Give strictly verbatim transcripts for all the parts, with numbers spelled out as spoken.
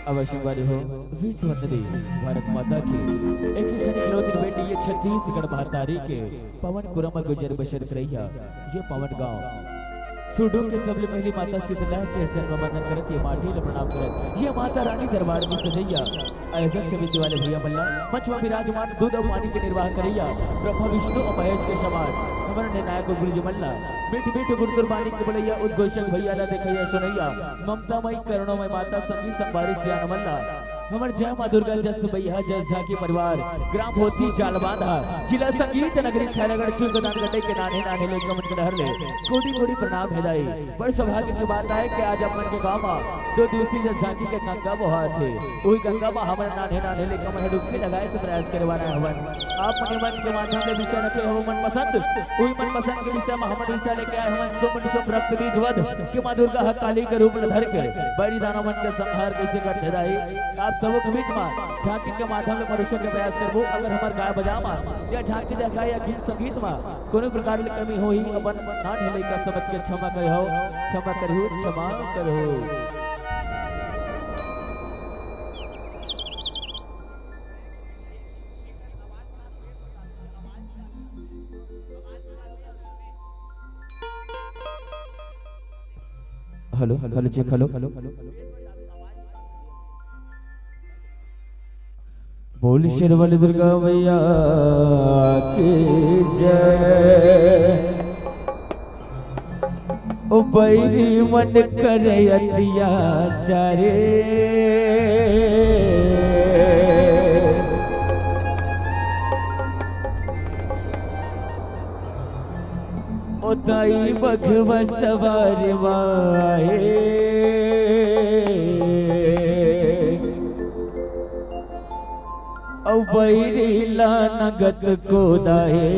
अवश्य वाले हो, विश्व वंदनी भारत माता की एक ही जन इकलौती बेटी, ये छत्तीसगढ़ महतारी के पावन कुरम गुजर बसर करैया, ये पावन गांव सुडो के सबले पहली माता शीतला के चरण वंदन करत, ये माटी ल प्रणाम करत, ये माता रानी दरबार में सजैया आयोजक समिति वाले भैया मन ला, मंच में विराजमान दूध और पानी के निर्वाह करैया ब्रह्मा विष्णु और महेश के समान हमर निर्णायक गुरु जी मन ला, मीठ मीठ गुण गुरबानी के बोलैया उद्घोषक भैया ला, देखैया सुनैया ममता मई करुणामय माता, संगी संगवारी सियान मन ला, हमर जय माँ दुर्गा जस भैया जस झांकी परिवार, ग्राम भोती जालबांधा, जिला संगीत नगरी खैरागढ़, चुंगदान गड्डे के नान्हे नान्हे लइका मन के डहर ले कोटि कोटि प्रणाम हे दाई। बड़ सौभाग्य की बात आय कि आज अपन के गांव म दो दिवसीय जस झांकी के गंगा बोहात हे। उही गंगा म हमन नान्हे नान्हे लइका मन ह डुबकी लगाए के प्रयास करे वाला हवन। आप मन मंच के माध्यम ले विषय रखे हो मनपसंद, उही मनपसंद के विषय म हमन विषय लेके आए हवन सुमन शुभ रक्त बीज वध कि माँ दुर्गा ह काली के रूप ल धर के बैरी दानव मन के संहार कइसे करथे दाई। आप सबो के बीच म झांकी के माध्यम ले परोसे के प्रयास करबो। अगर हमर गाय बजाए म या झांकी देखाए या गीत संगीत म कोनो प्रकार ले कमी होही, अपन नान्हे लइका समझ के क्षमा करहु, क्षमा करहु, क्षमा करहु। Hello, hello, check, hello. बोल शेरवाली दुर्गा मैया की जय। ओ बैरी मन करे अत्याचारे। ओ दाई बघवा सवार माए। अउ बैरी ला नंगत कोदाए।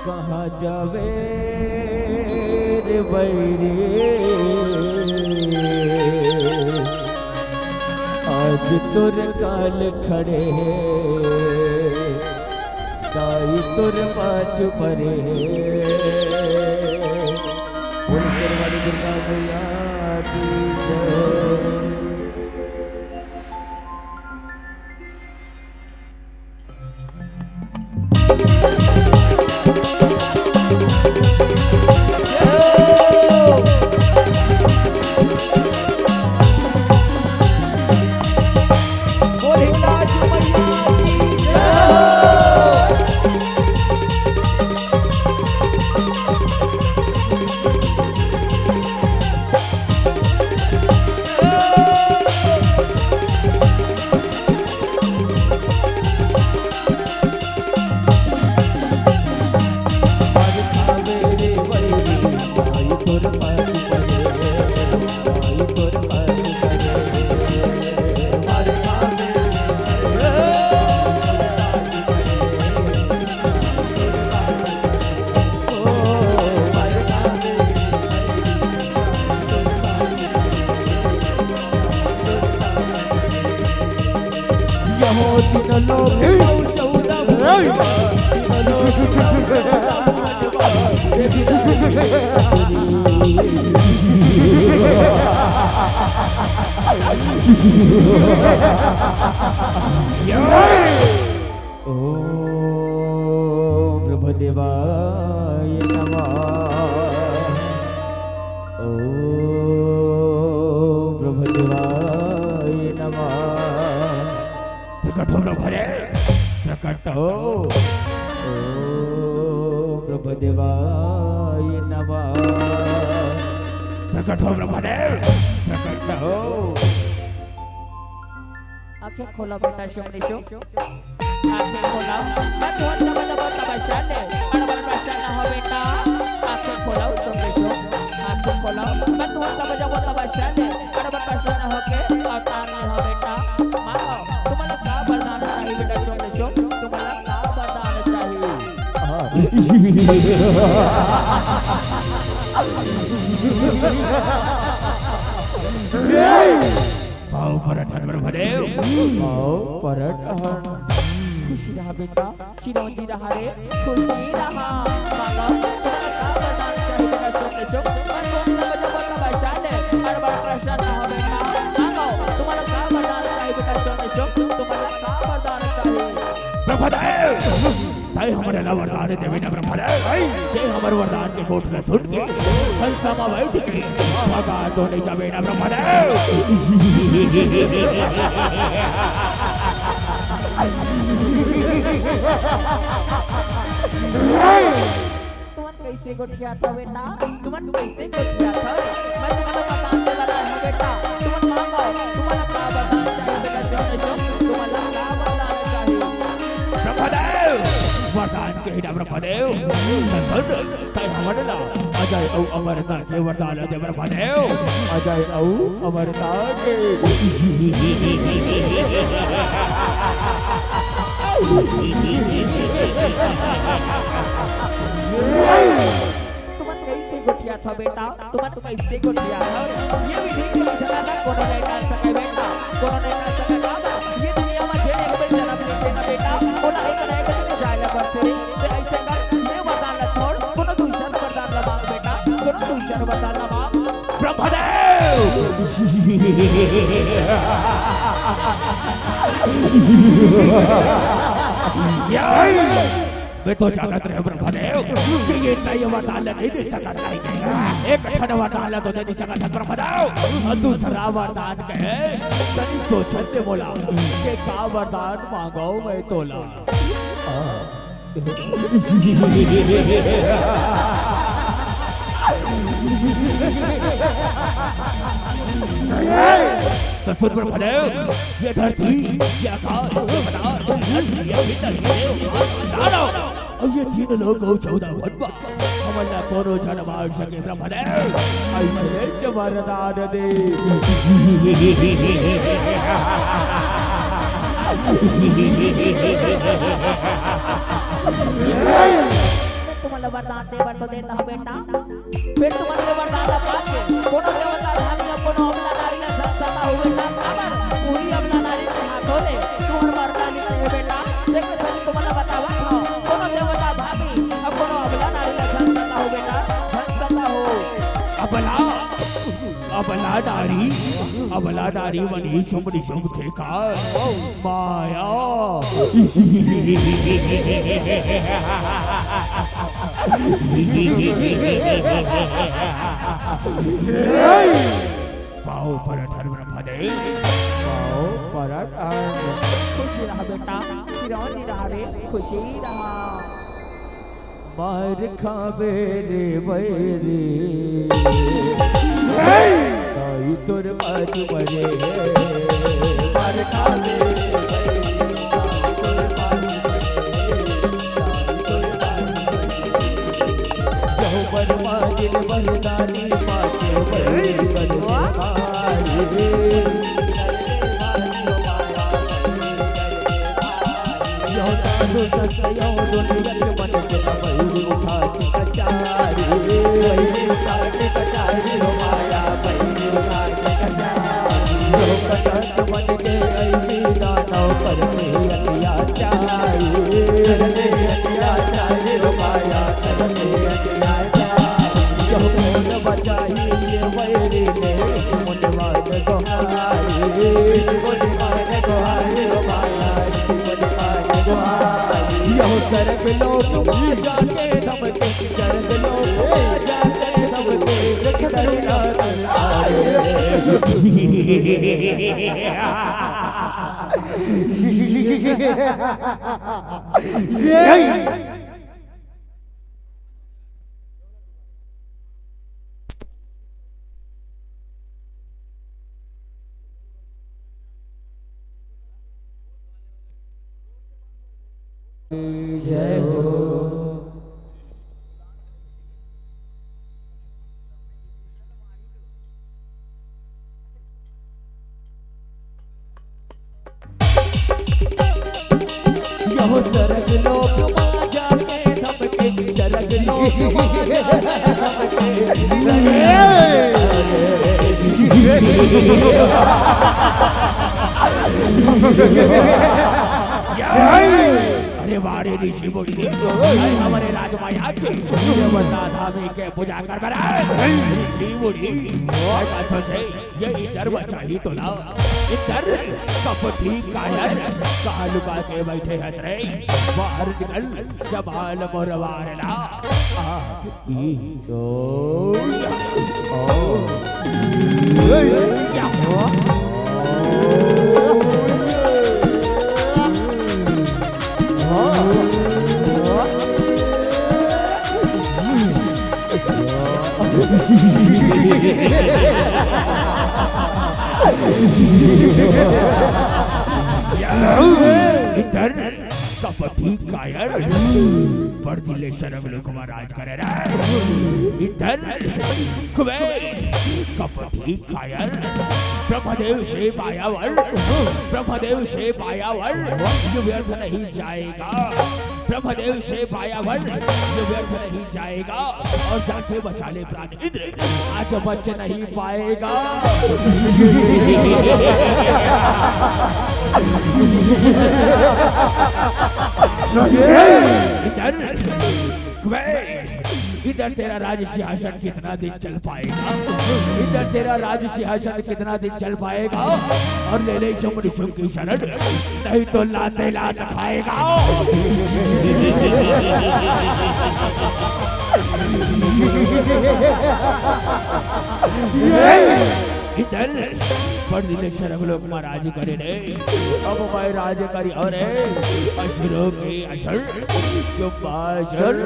कहाँ जावे रे बैरी? आज तोर काल खड़े हे, दाई तोर पाछू परे हे। बोल शेरवाली दुर्गा मैया की जय। ओम ब्रह्मदेवाय नमः। ओम ब्रह्मदेवाय नमः। प्रकट हो ब्रह्मदेव, प्रकट हो। ओम ब्रह्मदेवाय नमः। प्रकट हो ब्रह्मदेव, प्रकट हो। आँखें खोला बेटा, सुन लीजो। आँखें खोला, मैं तुहर तब तब तब चले, अड़बड़ प्रसन्न हो बेटा। आँखें खोला, सुन लीजो। आँखें खोला, मैं तुहर तब जब तब चले, अड़बड़ प्रसन्न होके अवतार ले हो बेटा। माँ, तुम्हारा का वरदान चाहिए बेटा, सुन लीजो। तुम्हारा का वरदान चाहिए? हाँ। पाँव परत हन ब्रह्मदेव। पाँव परत हन। खुशी रहा बेटा, चिरंजी रहा रे, खुशी रहा। मांगा, तुम्हारा का वरदान चाहिए बेटा, सुन लीजो। मैं तुम सब जब ब्रह्मदेव, तैं हमर ला वरदान देबे ना ब्रह्मदेव। तैं हमर वरदान के गोठ ला सुन के संसा म बैठ के भगा तो नइ जाबे ना ब्रह्मदेव। तुमन कइसे गोठियाथव बेटा? तुमन कइसे गोठियाथव? मैं तुमन ला वरदान देवत हँव बेटा। तुमन मांगव, तुमन ला का वरदान चाही बेटा? जो, जो, तुमन ला का वरदान चाही? ब्रह्मदेव, वरदान के ना ब्रह्मदेव। सुन, तैं हमन ला अजय अउ अमरता के वरदान दे ब्रह्मदेव। अजय अउ अमरता के। तुमन कइसे गोठियाथव बेटा? तुमन कइसे गोठियाथव? ये विधि के विधान ला कोनो नइ टाल सकय बेटा, कोनो नइ टाल सकय बाबा। ये दुनिया म जेन एक बेर जनम लेथे ना बेटा, ओला एक ना एक दिन जाय ला पड़थे। ते अइसे कर, ये वरदान ला छोड़, कोनो दूसर वरदान ला मांग बेटा, कोनो दूसर वरदान ला मांग। ब्रह्मदेव! मैं तो जानत रहेंव ब्रह्मदेव कि ये तैं ये वरदान ला नइ दे सकत हे। एक ठन वरदान ला तो दे नइ सकत हस ब्रह्मदेव, अउ दूसरा वरदान के तनी सोचन दे मोला, के का वरदान मांगव मैं तोला। सचमुच ब्रह्मदेव, ये धरती, ये आकाश, ये पताल, ये भीतर, ये दानव, अउ ये तीन लोक अउ चौदह वन म हमन ला कोनो झन मार सके ब्रह्मदेव। अइसने च वरदान दे। तुमन ला वरदान दे बर तो देत हँव बेटा। फेर तुमन के वरदान ला पाके कोनो देवता धामी या कोनो अबला नारी ला झन सताहू बेटा, काबर उही अबला नारी के हाथों ले तुँहर मरना लिखे हे बेटा। तेकर सेती तुमन ला बतावत हँव, कोनो देवता धामी या कोनो अबला नारी ला झन सताहू बेटा, झन सताहू। अबला, अबला नारी, अबला नारी मन ही सुमरी सुम के का माया। पाँव परत हँव ब्रह्मदेव। पाँव परत हँव। खुशी रहा बेटा, चिरौंजी रहा रे, खुशी रहा। मार खाबे रे बैरी, दाई तोर बाजू मरे हे। मार खाबे रे बैरी, दाई तोर बाजू मरे हे। दाई तोर बाजू मरे हे। यहू बनमा जिन बलिदानी पाछे बैरी बन मारी। यहू साधु संत यहू दुनिया के मन के न बैरी उठा के कचारी। बैरी उठा के कचारी हो माया, बैरी उठा के कचारी। यहू कटक मन के ऐसी दानव पर के अत्याचारी। कर दे अत्याचारी हो माया, कर दे अत्याचारी। यहू कौन बचाई ये बैरी के मुंडवा में गोहारी। मुंडवा में गोहारी हो माया। यहू सरग लोक मा जाके धमके, सरग लोक मा जाके धमके, जगदलनाथ आए। जय हो। यहू सरग लोक मा जाके धमके, सरग लोक मा जाके धमके। अरे वाह रे ऋषि मुनि, अरे हमरे राजमाया के देवता धामी के पूजा कर बरा। ऋषि मुनि, मैं बात से ये इधर बचाई तो ला, इधर कपटी कायर, कहाँ लुका के बैठे हस रे? बाहर निकल, जबाल मोरवार ला। आ, ई, ओ, ओ, ए, या, ओ। इधर कपटी कायर, परदी ले सरग लोक मा राज करे रे। इधर कुबे कपटी कायर, ब्रह्मदेव से पाया वर, ब्रह्मदेव से पाया वर, ये व्यर्थ नहीं जाएगा। ब्रह्मदेव से पाया वर, ये व्यर्थ नहीं जाएगा। और जान से बचा ले प्राण इंद्र, आज बच नहीं पाएगा। इधर, इधर तेरा राज सिंहासन कितना दिन चल पाएगा? इधर तेरा राज सिंहासन कितना दिन चल पाएगा? और ले ले शुंभ निशुंभ की शरण, नहीं तो लाते लात खाएगा। इधर पर दिलेश्वर हम लोग महाराज करे रे। अब मैं राज करी और असुरों के असुर, जो बासुर।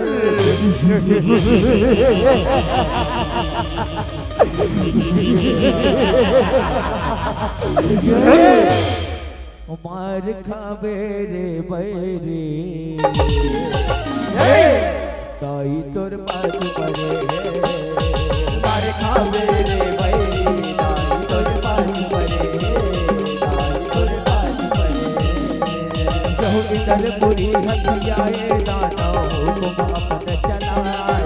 मार खाबे रे बैरी, ताई तोर पाछू परे। मार खाबे रे बैरी, ताई तोर पाछू परे, ताई तोर पाछू परे। जहु इधर पुरी हथियाए, दानव हुकुम अपन चलाए।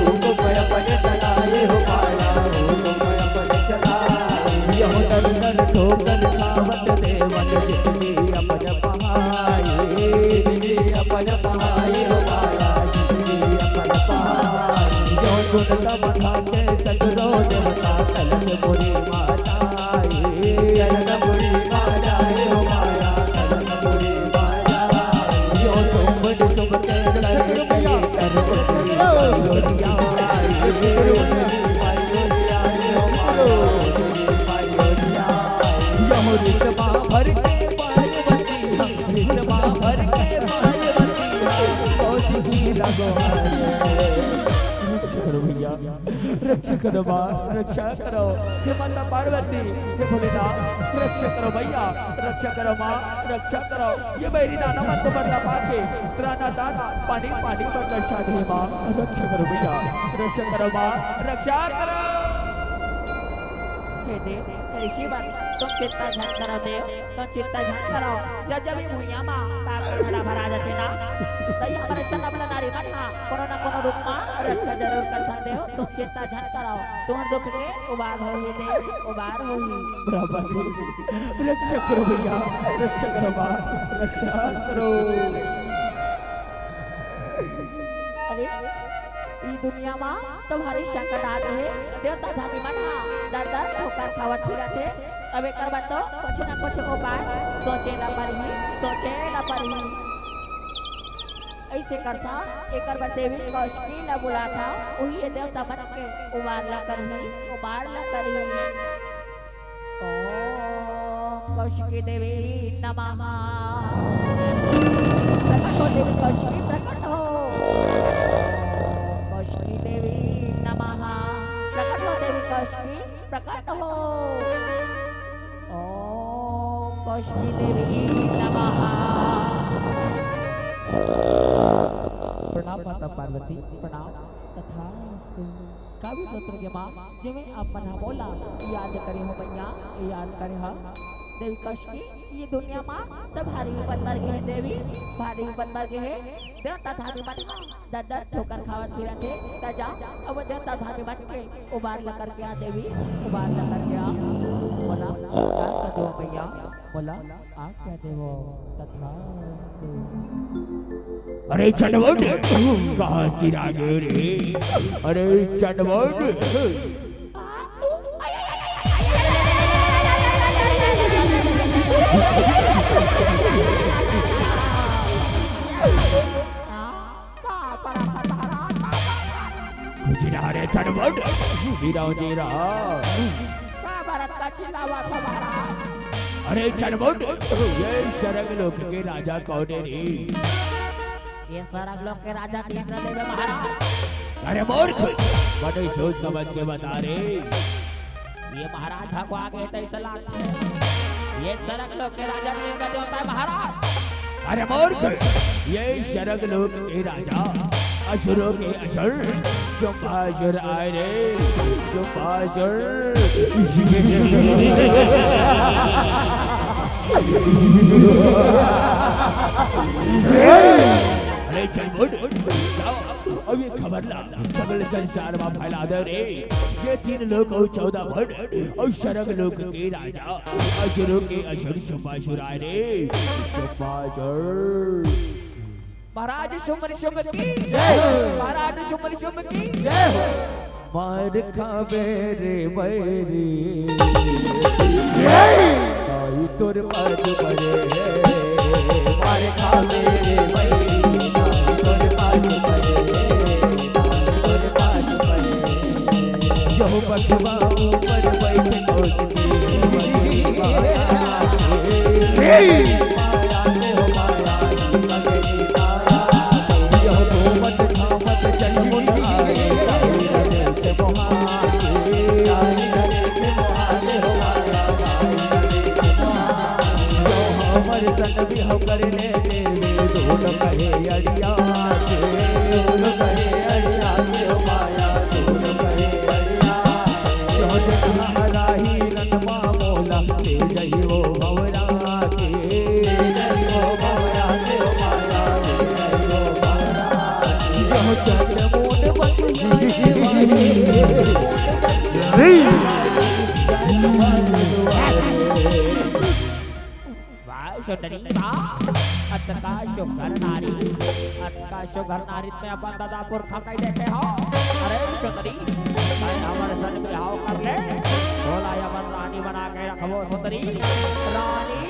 हुकुम अपन चलाए हो माया, हुकुम अपन चलाए। यहु दर दर ठोकर खावत देवन, जितनी अपन पहाए। जितनी अपन पहाए हो माया, जितनी अपन पहाए। जो सुन तब भागे सगरो देवता, कलश मुरी माताए। कलश मुरी माताए हो माया, कलश मुरी रक्षा करो भैया, रक्षा करो माँ, रक्षा करो। हे माता पार्वती, हे भोलेनाथ, रक्षा करो भैया, रक्षा करो माँ, रक्षा करो। ये बैरी दानव मन तो बदला पाके त्राना दाना पानी पानी बदला शादी माँ, रक्षा करो भैया, रक्षा करो माँ, रक्षा करो। हे देव, हे ऋषि वर, तुम चिंता झन करो देव, तुम चिंता झन करो। जब जब ये भुइयां मा पाक भरा भरा जाथे ना, तई हमर चंदा वाला नारी मन हा कोनो ना कोनो रूप मा रक्षा जरूर करथन देव, तुम चिंता झन करो। तुम दुख के उबार होही देव, उबार होही। बराबर। रक्षा करो भैया, रक्षा करो माँ, रक्षा करो। अरे, ई दुनिया मा तो भारी संकट आ गे हे। देवता धामी मन हा दर दर ठोकर खावत फिरत हे। अब एकर बर तो कुछ ना कुछ उपाय सोचे ला परही, सोचे ला परही। अइसे करथंव, एकर बर देवी कौशिकी ला बुलाथंव, उही ये देवता मन के उबार ला करही, उबार ला करही। ओम कौशिकी देवी नमः। प्रकट हो देवी कौशिकी, प्रकट हो। कौशिकी देवी नमः। प्रकट हो देवी कौशिकी, प्रकट हो। ओम कौशिकी देवी नमः। प्रणाम माता पार्वती, प्रणाम। तथास्तु। काव्य सूत्र के माँ, जेमे आप मन ह मोला याद करे हो मैया, याद करे ह। देवी कस के ये दुनिया मा सब भारी विपत बर गे हे देवी, भारी विपत बर गे हे। देवता धामी मन ह डर डर ठोकर खावत फिरत हे। त जा, अब देवता धामी मन के उबार ला करके आ देवी, उबार ला करके आ। बोला, का कर देवो मैया? बोला, आ क्या देवो? तथा अरे चटवट, कहाँ चिरा गए रे? अरे चटवट। कुछ ना रे चटवट, धीरा धीरा। अरे चटवट, ये सरग लोक के राजा कौन हे रे? ये सरग लोक के राजा इंद्रदेव हे महाराज। अरे मूर्ख, बड़े सोच समझ के बता रे। ये महाराज भगवा गे तइसे लागथे। ये सरग लोक के राजा इंद्रदेव हे महाराज। अरे मूर्ख, ये सरग लोक के राजा असुरों के असुर शुंभासुर आए रे, शुंभासुर। अरे चटवट, जाओ, अब ये खबर ला सगले संसार मा फैला दे रे। ये तीन लोक अउ चौदह भुवन अउ सरग लोक के राजा असुरों के असुर शुंभासुर आए रे, शुंभासुर। महाराज शुंभ निशुंभ की जय हो। महाराज शुंभ निशुंभ की जय हो। मार खावे रे बैरी, ताई तोर पद परे। मार खावे रे बैरी, ताई तोर पद परे, ताई तोर पद परे। जो बसवा ऊपर बैठे कौन की माया से हो माया। वाह सुंदरी वाह, अतका सुघर नारी, अतका सुघर नारी मैं अपन दादा पुरखा नइ देखे हंव। अरे सुंदरी, तैं हमर संग बिहाव कर ले, तोला अपन रानी बना के रखबो सुंदरी, रानी।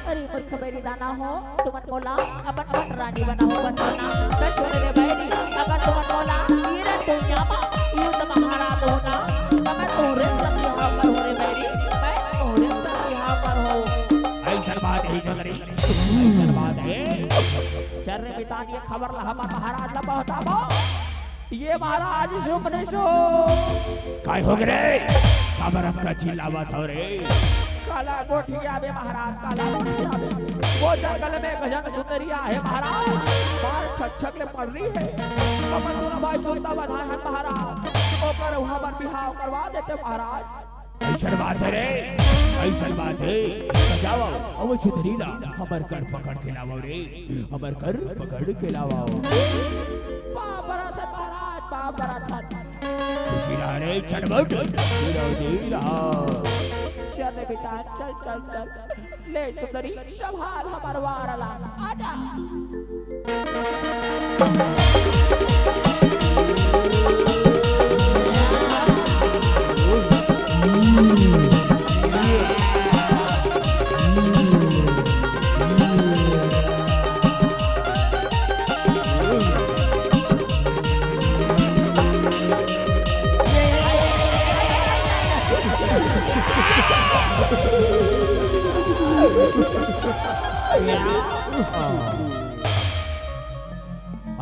अरे मूर्ख बैरी दाना हो, तुमन मोला अपन पटरानी बनाओ, बनाना। कस रे बैरी, अगर तुमन मोला ये दुनिया मा युद्ध महाराज हो ना, त मैं तोरे संग बिहाव करहूं रे बैरी, मैं तोरे संग बिहाव करहूं। अइसन बात हे चौधरी, अइसन बात हे। चल रे मितान, ये खबर ला हमर महाराज ला पहुंचाबो। ये महाराज शुंभ निशुंभ। काय हो गे रे? काबर अतका चिल्लावत हो रे? काला गोठियाबे महाराज, काला गोठियाबे। वो जंगल में एक झन सुंदरी आहे महाराज, मार छक छक ले मर रही है। अपन दूनों भाई सुरता बधाए हन महाराज, ओकर उहाँ बर बिहाव करवा देते महाराज। अइसन बात हे रे, अइसन बात हे। त जावव, अउ सुंदरी ला हमर कर पकड़ के लावव रे, हमर कर पकड़ के लावव। पाँव परत हन महाराज, पाँव परत हन। खुशी रहा रे चटवट, धीरा धीरा। चल रे बेटा, चल, चल, चल। ले सुंदरी, संभाल हमर वार ला। आजा।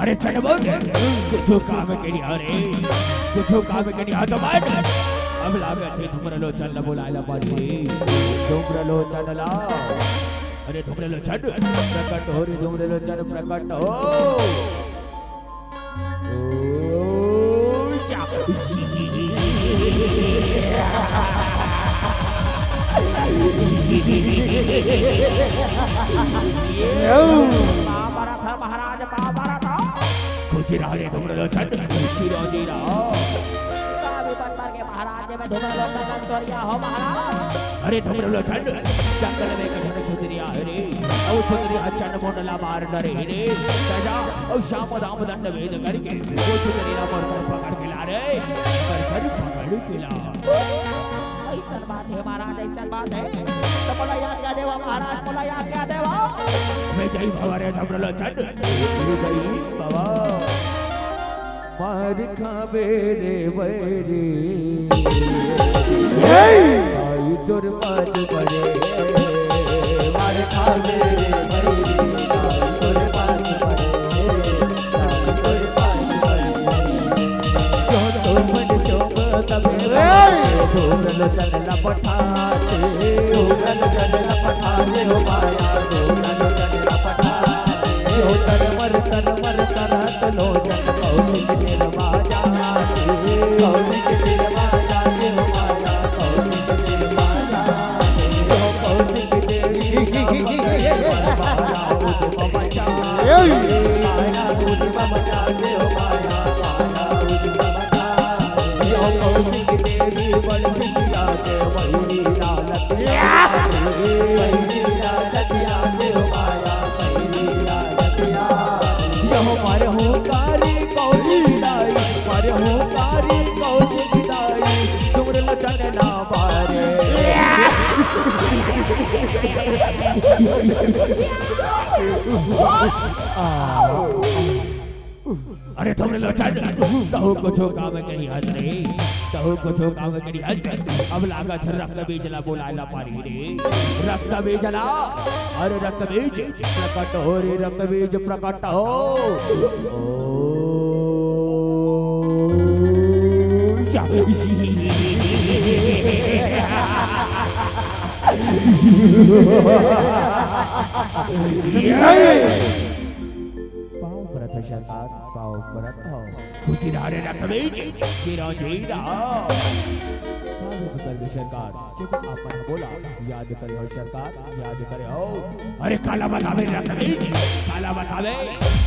अरे चटवट, कुछू काम के नइ हे रे, कुछू काम के नइ हे तो मान। अब लागत हे धूम्रलोचन ला बुलाए ला पड़ही। धूम्रलोचन ला। अरे धुमरे लोचन प्रकट हो रे, धुमरे लोचन प्रकट हो। ओ, जा। बाबा रथ महाराज, बाबा रथ। खुशी रहो रे धुमरे लोचन, खुशी रहो जी रहो। का विपद पर के महाराज में धुमरे लोचन का स्वर्गीय हो महाराज। अरे धुमरे लोचन, जंगल में एक झन छुतरिया हे रे। अउ छुतरिया चन मुंड ला मार डरे हे रे। सजा अउ श्याम दाम दंड भेद करके वो छुतरिया मोर कर पकड़ के ला रे। कर कर पकड़ के ला। अइसन बात हे महाराज, अइसन बात हे। त मोला आज्ञा देवा महाराज, मोला आज्ञा देवा। विजयी भव रे धुमरे लोचन, विजयी भव। मार खाबे रे बैरी, आई तोर पाछ परे। मार खाबे रे बैरी, आई तोर पाछ परे। आई तोर पाछ परे। जो तो मन जो तबे धुमरे लोचन ला पठाते, धुमरे लोचन ला पठाते हो माया, धुमरे लोचन ला पठाते। यो तर मर तर मर तरत लोचन कौशिक निर्माया, कौशिक निर्माया, निर्माया, कौशिक निर्माया। यो कौशिक देवी का माया उद्भव मचा, माया उद्भव मचा, देव माया, माया उद्भव मचा। यो कौशिक देवी बड़ बिटिया के वही लालच, वही लालच या देव माया। यह मरहु कारी कौली दाई, मरहु कारी कौली दाई, धुमरे लोचन ना मारे। अरे धुमरे लोचन, तहु कुछो काम करिहस रे, तहु कुछो काम करिहस। अब लागत हे रक्त बीज ला बुलाए ला पारी रे, रक्त बीज ला। अरे रक्त बीज प्रकट हो रे, रक्त बीज प्रकट हो। ओ, जा। पाँव परत हँव सरकार, पाँव परत हँव। खुशी रहा रे रक्त बीज, चिरंजीवी रहा। साधु पुत्र के सरकार, जब आप मन बोला, याद करे हो सरकार, याद करे हो। अरे काला बतावे रक्त बीज, काला बतावे,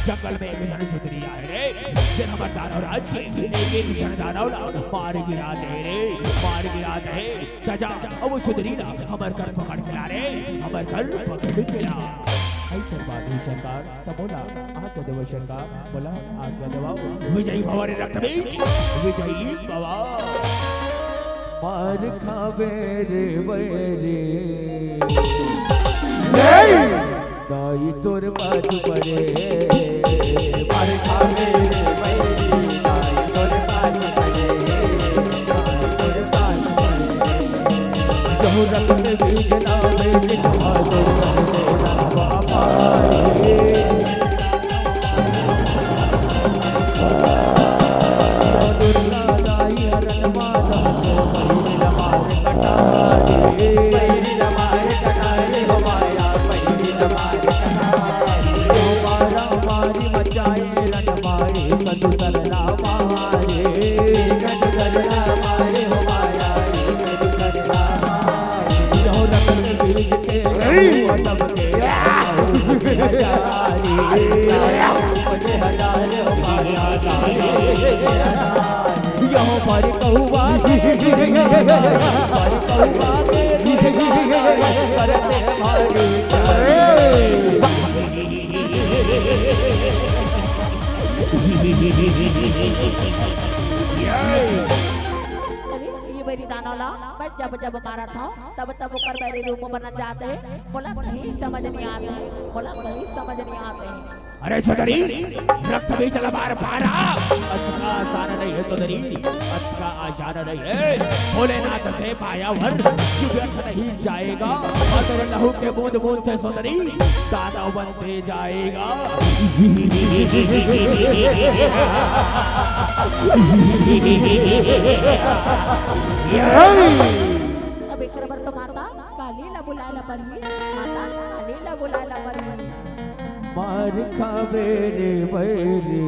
जंगल में एक झन छुतरिया हे रे, जेन हमर दानव राज के एक एक झन दानव ला मार गिरा दे रे, मार गिरा दे। त जा, अब छुतरी ला हमर कर पकड़ के ला रे, हमर कर पकड़ के ला। अइसन बात हे सरकार, त मोला आज्ञा देवव सरकार, मोला आज्ञा देवव। विजयी भव रे रक्त बीज, विजयी भव। मार खाबे रे बैरी, दाई तोर पाछ परे। मार खाबे रे बैरी, दाई तोर पाछ परे, दाई तोर पाछ परे। जहु रक्त बीज लावे, मिटवा दो कर दे ना बाबा रे। दुर्गा दाई हरण माता को बैरी मार कटा दे। बैरी मार कटा दे हो माया, बैरी मार कटा दे। मारा मारी मचाए रण मारे, कदु सरना मारे। कदु सरना मारे हो माया, कदु सरना मारे। यो रतन बीज के अदब के हजारी। मुझे हजारे हो माया, यह पर कहुआ, पर कहुआ करते हमारे। अरे, ये बैरी दानव ला, मैं जब जब मारत हँव, तब तब ओकर बैरी रूप बन जात हे। मोला कहीं समझ नहीं आत हे, मोला कहीं समझ नहीं आत हे। अरे सुंदरी, रक्त बीज ला मार पाना अतका आसान नहीं हे सुंदरी, अतका आसान नहीं हे। भोलेनाथ से पाया वर व्यर्थ नहीं जाएगा, और तेरे लहू के बूंद बूंद से सुंदरी दानव बनते जाएगा। अब एकर बर तो माता काली ला बुलाए ला परही। माता नीला बुलाला मन मन। मार खाबे रे बैरी,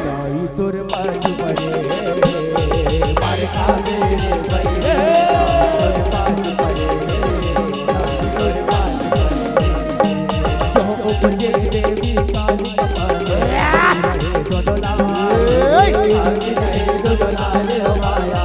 ताई तोर पाछ परे। मार खाबे रे बैरी, ताई तोर पाछ परे। ताई तोर पाछ परे। जो उपजे देवी काली कपाल, रहे दोनों लाल, काली रहे दोनों लाल, माया।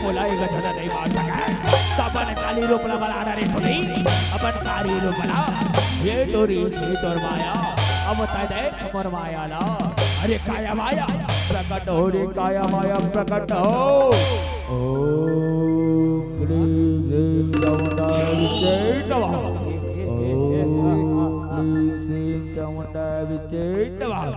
मोला एक झन नहीं मार सके। त अपन काली रूप ला बला डरे सुनी, अपन काली रूप ला। ये तोरी, ये तोर माया, अब तय दे हमर माया ला। अरे काया माया प्रकट हो रे, काया माया प्रकट हो। ओम क्लीं श्रीं चामुंडा विचे नमः। ओम क्लीं श्रीं चामुंडा विचे नमः।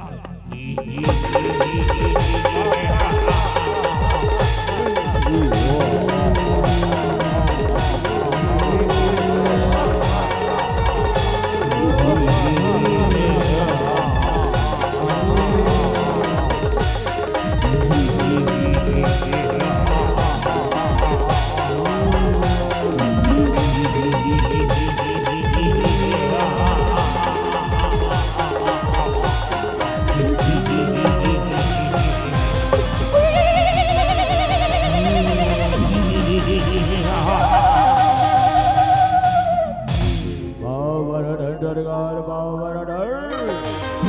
बाबर डर डरगार, बाबर डर।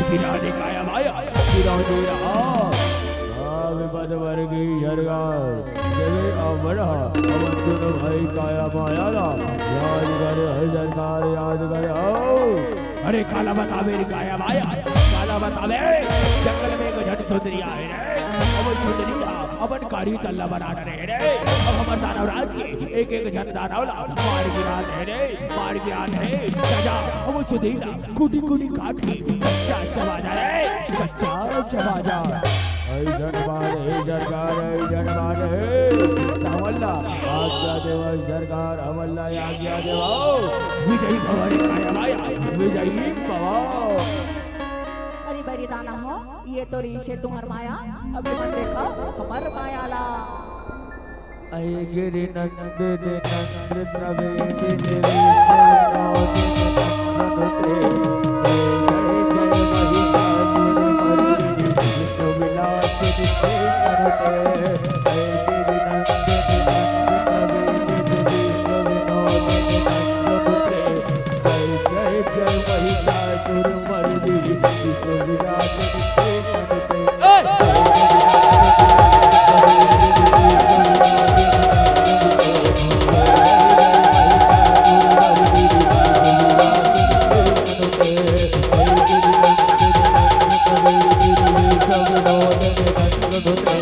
गिरा दे काया माया, गिरा दे रहा। विपद वर्गी झरगार, जय अमर, अमर सुन भाई काया माया ला। याद कर, हर सरकार याद कर, आओ। अरे काला बतावे रे काया माया, काला बतावे। जंगल में एक झट सुंदरी आए रे। अब सुंदरी ला, अपन कारी तल्ला बना डरे रे। अब हमर दानव राज के एक एक झन दानव ला मार गिरा दे रे, मार गिरा दे रे। जा, जा, अब सुंदरी ला कुटी कुटी काट के कच्चा चबा जा रे, कच्चा चबा जा। ऐसन बात हे सरकार, ऐसन बात हे। हमन ला आज्ञा देवा सरकार, हमन ला आज्ञा देवा। विजयी भव रे काया माया, विजयी भव। अरे बरी दाना हो, ये तो रीस हे तुम्हर माया, अभी मन देखो हमर माया ला। ऐ गिरि नंदिनि नंदित नवेदिनि विश्व विनोदिनि नंदनुते। जय जय महिषासुर मर्दिनि विश्व विनाशिनि प्रेम नुते। ऐ गिरि नंदिनि नंदित नवेदिनि विश्व विनोदिनि नंदनुते। जय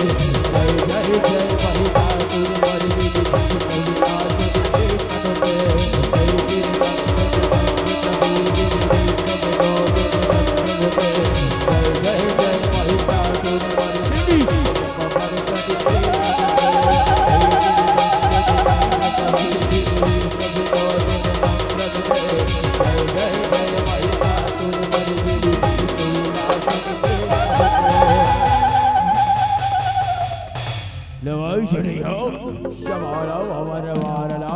जय जय महिषासुर मर्दिनि विश्व विनाशिनि प्रेम नुते। ले भाई सुनियो, संभालो हमर वार ला।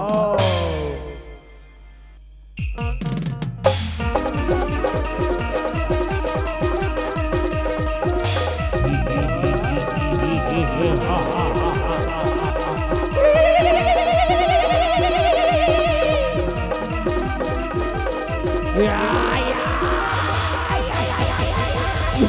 बड़े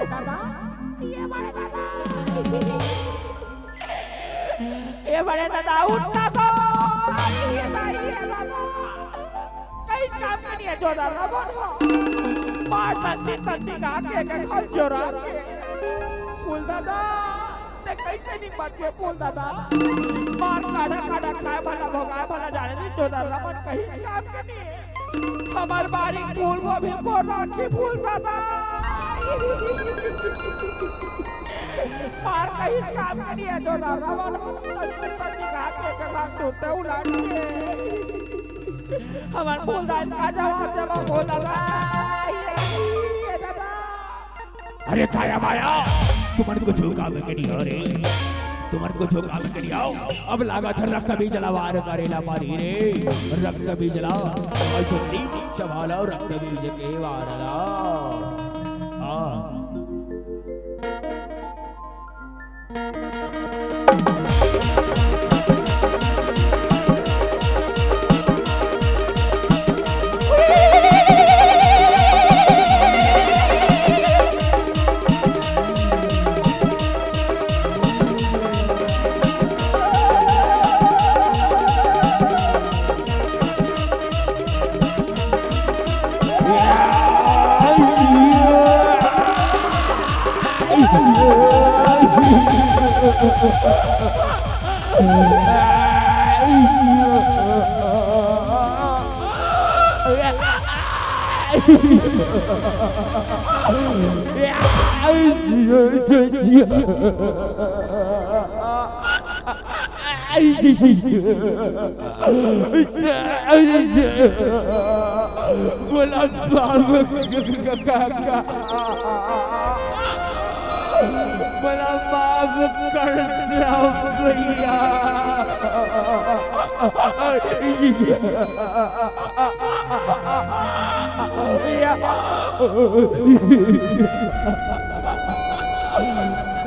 दादा, ये बड़े दादा, ये बड़े दादा, उठ ना को, ये भाई, ये बाबा, कहीं काम नहीं है, जोरदार ना बोल। मार तंती तंती का के, के, के, जोरदार के। फूल दादा, ते कइसे निपट के फूल दादा? मार काढ़ा काढ़ा खाए भला भोगाए भला जाने नहीं तो दादा मन कहीं काम के नहीं। हमर बारी फूल गोभी को राखी फूल दादा। मार कहीं काम के नहीं है तो दादा मन सच्ची सच्ची घाट के जगह टूटे उलाट के। हमर फूल दादा का जवाब देबो फूल दादा। ये दादा। अरे काया माया, तुमन कुछु काम के नहीं हो रे, तुमन कुछु काम के नहीं हो। अब लागत हे रक्त बीज ला वार करेला पारी रे, रक्त बीज ला, अउ सुनती संभालो रक्त बीज के वार ला। हाँ। बोला बाप, बोला माफ कर दो भैया।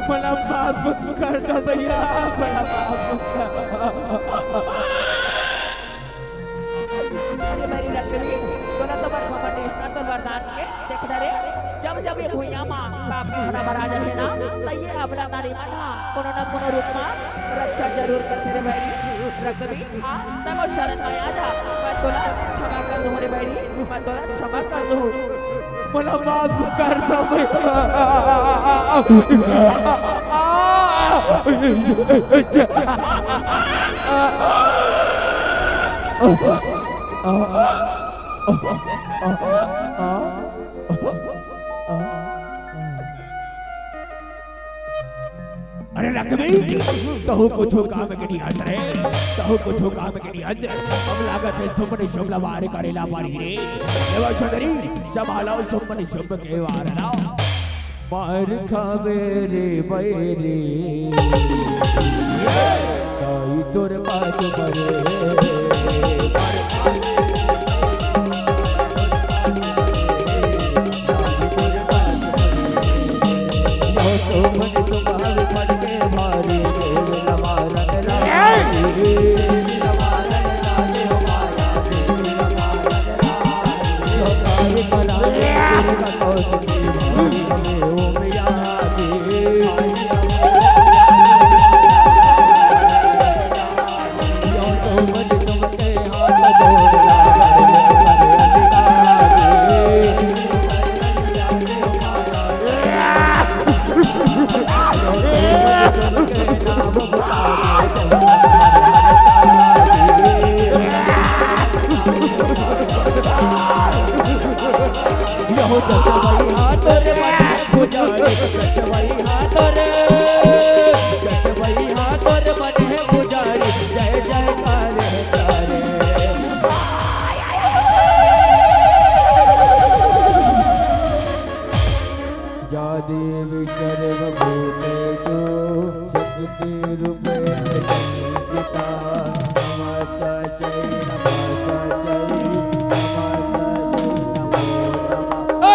बड़ा पाप कर दो भैया, बड़ा पाप कर। अरे मेरी लक्ष्मी, तोला तो बड़ खबर देस ना, तो वरदान के देख डरे। जब जब ये भुइयां मा पाप के घड़ा भरा जाथे ना, त ये अबला नारी मन ह कोनो न कोनो रूप मा रक्षा जरूर करथे रे भाई। रकबीर, आ, तब शरण में आ जा, मैं तोला क्षमा कर दूं रे भाई, मैं तोला क्षमा कर दूं। मोला माफ कर दो भैया। अरे रकबीर, तहूं कुछू काम के नहीं हस रे, तहूं कुछू काम के नहीं हस। अब लागत हे सुमन शुभ ला वार करेला पारी रे। देवा सुंदरी, संभालो सुमन शुभ के वार ला। मार खावे रे बैरी, ताई तोर पाछू परे। या देवी सर्वभूतेषु शक्तिरूपेण संस्थिता। नमस्तस्यै, नमस्तस्यै, नमस्तस्यै नमो नमः।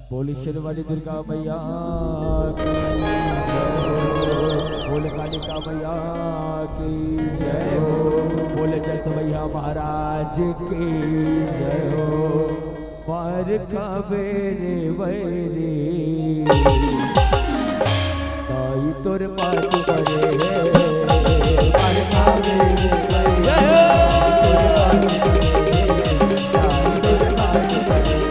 बोले शेर वाली दुर्गा मैया की जय हो, बोले कालिका मैया की जय हो, बोले जसवैया महाराज की जय हो। मार खावे रे वैरी, ताई तोर पाछू परे हे। मार खावे रे वैरी, ताई तोर पाछू परे हे।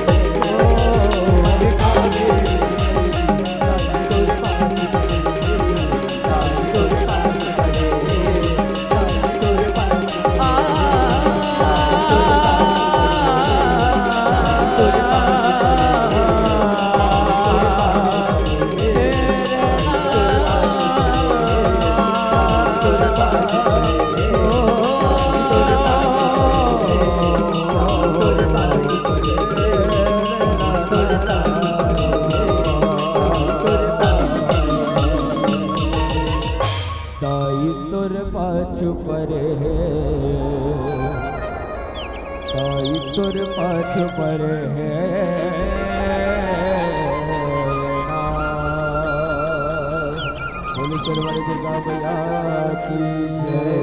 ताई तोर पाछू परे हे, ताई तोर पाछू परे हे। बोले शेर वाली दुर्गा मैया की जय।